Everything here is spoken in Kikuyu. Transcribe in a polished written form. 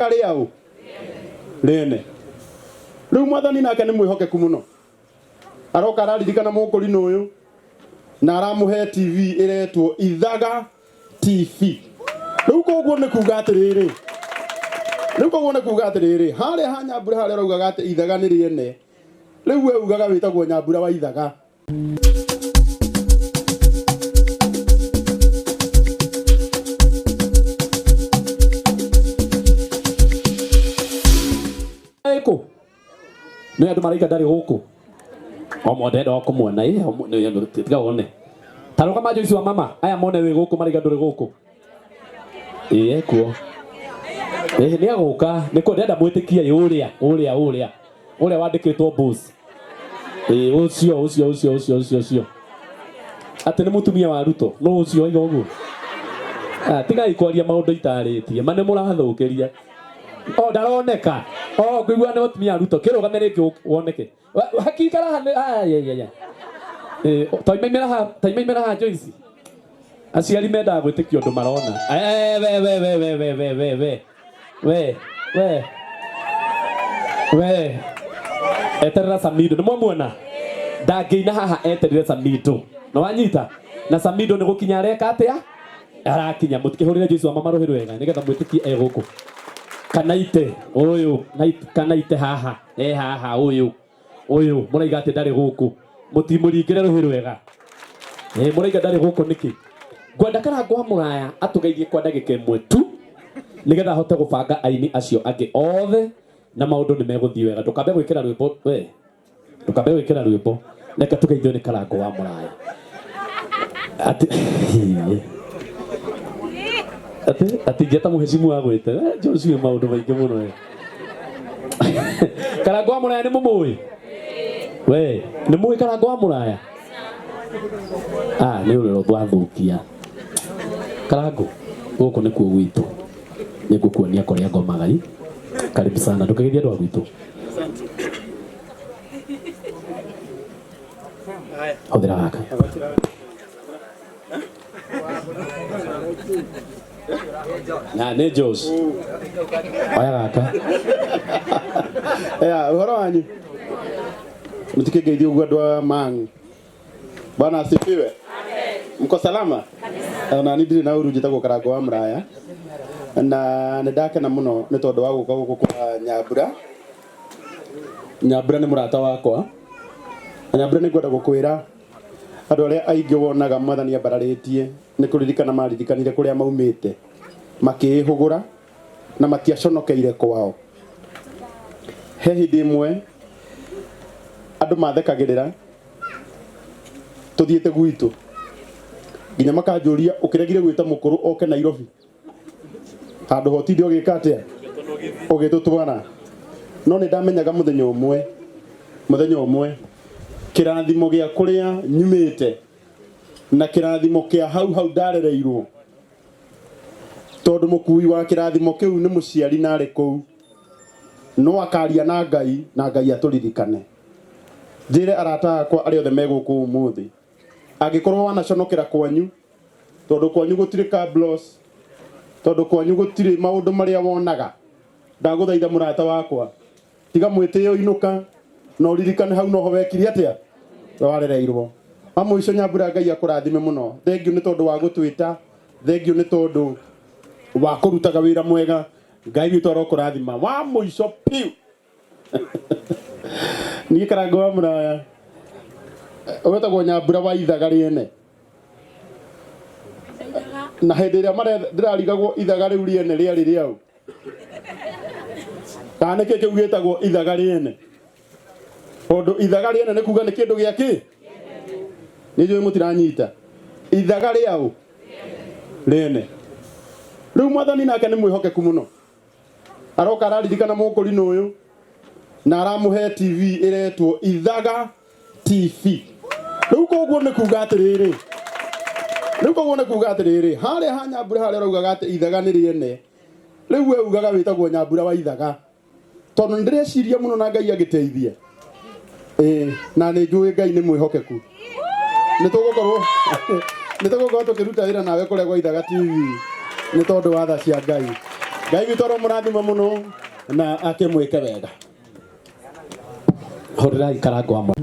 Rĩaũ rĩene. Rĩu Mwathani nake nĩ mwĩhokeku mũno, aroka araririkana mũkũrinũ ũyũ na aramũhe TV ĩretwo Ithaga TV. Rĩu koguo nĩ kuga atĩrĩrĩ, rĩu koguo nĩ kuga atĩrĩrĩ, harĩa ha Nyambura harĩa ũraugaga atĩ ithaga nĩ rĩene, rĩu we ugaga wĩtagwo Nyambura wa Ithaga. Ĩkũ nĩ andũ maraiga ndarĩ gũkũ o mwende o kũmuona ĩ tiga wone ta rũgama Joyce wa mama aya mone wĩ gũkũ maraiga ndũrĩ gũkũ ĩ ekuo ĩ nĩ agũka nĩkuo ndĩrenda mwĩtĩkie ĩ ũrĩa ũrĩa ũrĩa ũrĩa wandĩkĩtwo bus ĩ ũcio ũcio ũcio ũcio ũcio ũcio atĩ nĩ mũtumia wa Ruto no ũcio oiga ũguo. Ah, tigai kwaria maũndũ itarĩtie ma nĩ mũrathũkĩria o ndaroneka o ngũigua nĩ mũtumia wa Ruto kĩrũgame rĩngĩ woneke hakikara haha aya toimaimĩra haha Joyce. Aciari mendaga gwĩtĩkia ũndũ marona. Eh, we we we we we we we we we we we eterera Samido nĩ mwamuona ndangĩina haha eterere Samido na wanyita na Samido nĩ gũkinya areka atĩa arakinya mũtikĩhũrĩre Jesu wa mama rũhĩ rwega nĩgetha mwĩtĩkie e gũkũ kanaite ũyũ kanaite haha e haha ũyũ Ũyũ mũraiga atĩ ndarĩ gũkũ, mũtimũringĩre rũhĩ rwega. Ĩ mũraiga ndarĩ gũkũ nĩkĩ? Ngwenda Karangũ wa Mũraya atũgeithie kwa ndagĩka ĩmwe tu nĩgetha ahote gũbanga aini acio angĩ othe na maũndũ nĩ megũthiĩ wega. Ndũkambe gwĩkĩra rwĩmbo we, ndũkambe gwĩkĩra rwĩmbo, reke tũgeithio nĩ Karangũ wa Mũraya. Atĩ atĩ atĩ ingĩeta mũhecimu wa gwĩte Joshua maũndũ maingĩ mũno eh. Karango wa Mũraya nĩ mũmũĩ? We, nĩ mũĩ Karango wa Mũraya? Ah, nĩ ũrĩa twathũkia. Karango, gũkũ nĩkuo gwitũ. Nĩ ngũkuonia kũrĩa ngomaga i. Karibu sana, ndũkageithie andũ a gwitũ. Hũthĩra gaka. Na nĩ Jos. Oya gaka. Ya, ũhoro wanyu mũtikĩngeithie ũguo andũ a Mang'u. Bwana asifiwe. Mko salama? Ona ni ndirĩ na ũru njĩtagwo Karango wa Mũraya na nĩ ndakena mũno nĩ tondũ wa gũka gũkũ kwa Nyambura. Nyambura nĩ mũrata wakwa na Nyambura nĩ ngwenda gũkwĩra Andũ arĩa aingĩ wonaga Mwathani ambararĩtie nĩ kũririkana maririkanire kũrĩa maumĩte, makĩĩhũgũra na matiaconokeire kwao. He hĩndĩ ĩmwe andũ mathekagĩrĩra tũthiĩte gwitũ nginya makanjũria ũkĩregire gwĩta mũkũrũ oke Nairobi handũ ha ũtinde ũgĩka atĩa ũgĩtũtwara. No nĩ ndamenyaga mũthenya ũmwe, mũthenya ũmwe kĩrathimo gĩa kũrĩa nyumĩte na kĩrathimo kĩa hau hau ndarereirwo, tondũ mũkui wa kĩrathimo kĩu nĩ mũciari na arĩ kũu, no akaria na Ngai na Ngai atũririkane. Njĩre arata akwa arĩa othe me gũkũ ũmũthĩ, angĩkorwo wanaconokera kwanyu, tondũ kwanyu gũtirĩ cabros, tondũ kwanyu gũtirĩ maũndũ marĩa wonaga, ndagũthaitha mũrata wakwa, tiga mwĩtĩo inũka na ũririkane hau noho wekire atĩa warereirwo. Wa mũico Nyambura, Ngai akũrathime mũno. Thengiũ nĩ tondũ wa gũtwĩta, thengiũ nĩ tondũ wa kũrutaga wĩra mwega. Ngai witũ arokũrathima. Wa mũico piu niĩ Karango wa Mũraya wetagwo Nyambura wa ithaga rĩene na hĩndĩ ĩrĩa ndĩrarigagwo ithaga rĩu rĩene rĩarĩ rĩaũ kana nĩkĩ kĩu gĩtagwo ithaga rĩene, tondũ ithaga rĩene nĩ kuga nĩ kĩndũ gĩa kĩ nĩ njũĩ mũtiranyita ithaga rĩaũ rĩene. Rĩu Mwathani nake nĩ mwĩhokeku mũno, aroka araririkana mũkũrinũ ũyũ na aramũhe TV ĩretwo Ithaga TV. Rĩu koguo nĩ kuga atĩrĩrĩ, rĩu koguo nĩ kuga atĩrĩrĩ, harĩa ha Nyambura harĩa ũraugaga atĩ ithaga nĩ rĩene, rĩu we ugaga wĩtagwo Nyambura wa ithaga, tondũ nĩ ndĩreciria mũno na Ngai agĩteithia. Ĩĩ, na nĩ njũĩ Ngai nĩ mwĩhokeku. Nĩ tũgũkorwo nĩ tũgũkorwo tũkĩruta wĩra nawe kũrĩa gwa Ithaga TV nĩ tondũ wa tha cia Ngai. Ngai witũ aromũrathima mũno na akĩmwĩke wega. Hũrĩrai karango amwe.